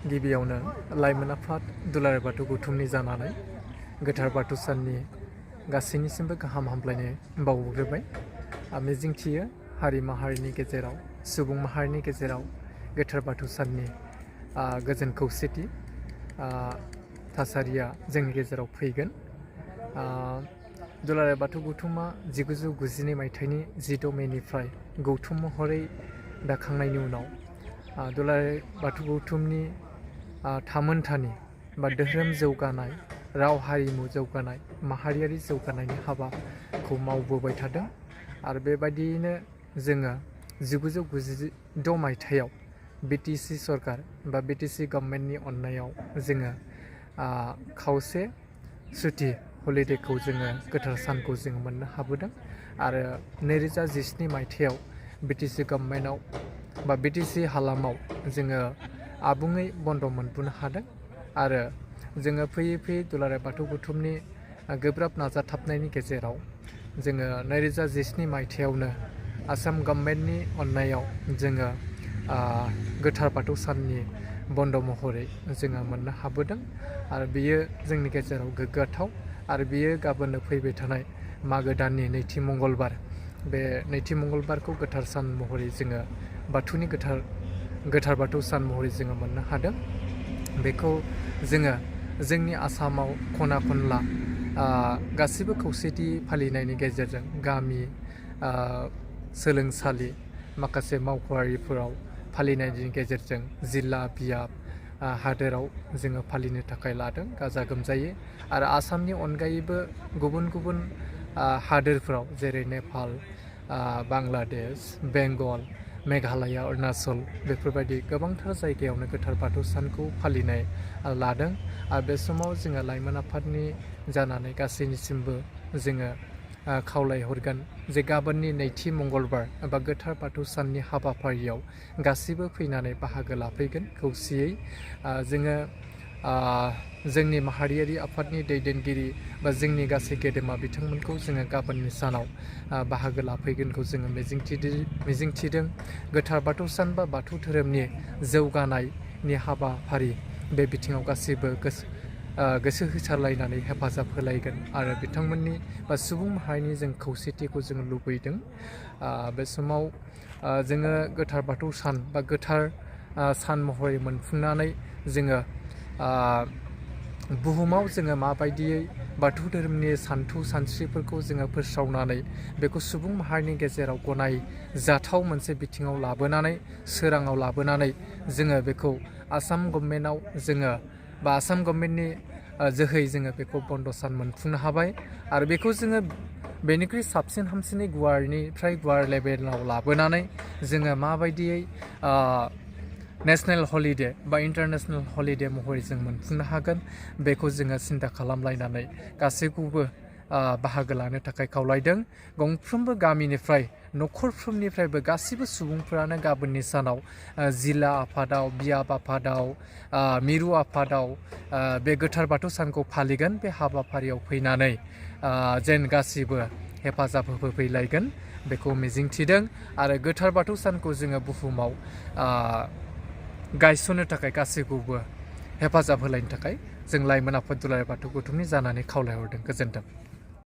गिबियावनो लाइमोन आफाद दुलाराय बाथौ गौथुमनि जानानै गोथार बाथौ साननि गासैनिसिमबो गाहाम हामलायनाय बावग्रोबाय। मिजिंथियो हारि माहारिनि गेजेराव सुबुं माहारिनि गेजेराव गोथार बाथौ साननि गोजोन खौसेथि थासारिया जोंनि गेजेराव फैगोन। दुलाराय बाथौ गौथुमा 1992 मायथाइनि 10 मेनिफ्राय गौथुम महरै दाखांनायनि उनाव दुलाराय बाथौ गौथुमनि थामोनथानि बा धोरोम जौगानाय, राव हारिमु जौगानाय, माहारियारि जौगानायनि हाबाखौ मावबोबाय थादों। आरो बेबायदियैनो जोङो 1996 मायथाइयाव BTC सरकार बा BTC गभर्नमेन्टनि अननायाव जोङो खावसे सुथि हलिडेखौ जोङो गोथार सानखौ जोङो मोननो हाबोदों। आरो 2017 मायथाइयाव BTC गभर्नमेन्टआव बा BTC हालामाव जोङो आबुङै बन्द मोनबोनो हादों। आरो जोङो फैयै फैयै दुलाराय बाथौ गौथुमनि गोब्राब नाजाथाबनायनि गेजेराव जोङो 2017 मायथाइयावनो आसाम गभर्नमेन्टनि अननायाव जोङो गोथार बाथौ साननि बन्द महरै जोङो मोननो हाबोदों। आरो बियो जोंनि गेजेराव गोग्गाथाव। आरो बियो गाबोननो फैबाय थानाय मागो दाननि नैथि मंगलबार, बे नैथि मंगलबारखौ गोथार सान महरै जोङो बाथौनि गोथार बाथौ सान महरै जोङो मोननो हादों। बेखौ जोङो जोंनि आसामाव खना खनला गासिबो खौसेथि फालिनायनि गेजेरजों गामि, सोलोंसालि, माखासे मावख'आरिफोराव फालिनायनि गेजेरजों जिल्ला बियाब हादोराव जोङो फालिनो थाखाय लादों गाजा गोमजायै। आरो आसामनि अनगायैबो गुबुन गुबुन हादोरफोराव जेरै नेपाल, बांलादेश, बेंगल, मेघालया, अरुणाचल बेफोरबायदि गोबांथार जायगायावनो गोथार बाथौ सानखौ फालिनाय लादों। आरो बे समाव जोङो लाइमोन आफादनि जानानै गासैनिसिमबो जोङो खावलायहरगोन जे गाबोननि नैथि मंगलबार एबा गोथार बाथौ साननि हाबाफारियाव गासैबो फैनानै बाहागो लाफैगोन खौसेयै। जोङो जोंनि माहारियारि आफादनि दैदेनगिरि बा जोंनि गासै गेदेमा बिथांमोनखौ जोङो गाबोननि सानाव बाहागो लाफैगोनखौ जोङो मिजिंथिदों। गोथार बाथौ सान बा बाथौ धोरोमनि जौगानायनि हाबाफारि बे बिथिङाव गासैबो गोसो होसारलायनानै हेफाजाब होलायगोन। आरो बिथांमोननि बा सुबुं माहारिनि जों खौसेथिखौ जों लुबैदों। बे समाव जोङो गोथार बाथौ सान बा गोथार सान महरै मोनफुंनानै जोङो बुहुमाव जोङो माबायदियै बाथौ धोरोमनि सानथौ सानस्रिफोरखौ जोङो फोस्रावनानै बेखौ सुबुं माहारिनि गेजेराव गनायजाथाव मोनसे बिथिङाव लाबोनानै सोराङाव लाबोनानै जोङो बेखौ आसाम गभर्नमेन्टआव जोङो बा आसाम गभर्नमेन्टनि जोहै जोङो बेखौ बन्द सान मोनफुंनो हाबाय। आरो बेखौ जोङो बेनिख्रुइ साबसिन हामसिनै गुवारनिफ्राय गुवार लेभेलाव लाबोनानै जोङो माबायदियै नेसनेल हलिडे बा इन्टारनेसनेल हलिडे महरै जों मोनफुंनो हागोन बेखौ जोङो सिन्था खालामलायनानै गासैखौबो बाहागो लानो थाखाय खावलायदों। गंफ्रोमबो गामिनिफ्राय न'खरफ्रोमनिफ्रायबो गासैबो सुबुंफोरानो गाबोननि सानाव जिल्ला आफादाव, बियाब आफादाव, मिरु आफादाव बे गोथार बाथौ सानखौ फालिगोन। बे हाबाफारियाव फैनानै जेन गासिबो हेफाजाब होफैलायगोन बेखौ मिजिंथिदों। आरो गोथार बाथौ सानखौ जोङो बुहुमाव गायसननो थाखाय गासैखौबो हेफाजाब होलायनो थाखाय जों लाइमोन आफाद दुलाराय बाथौ गौथुमनि जानानै खावलायहरदों। गोजोन्थों।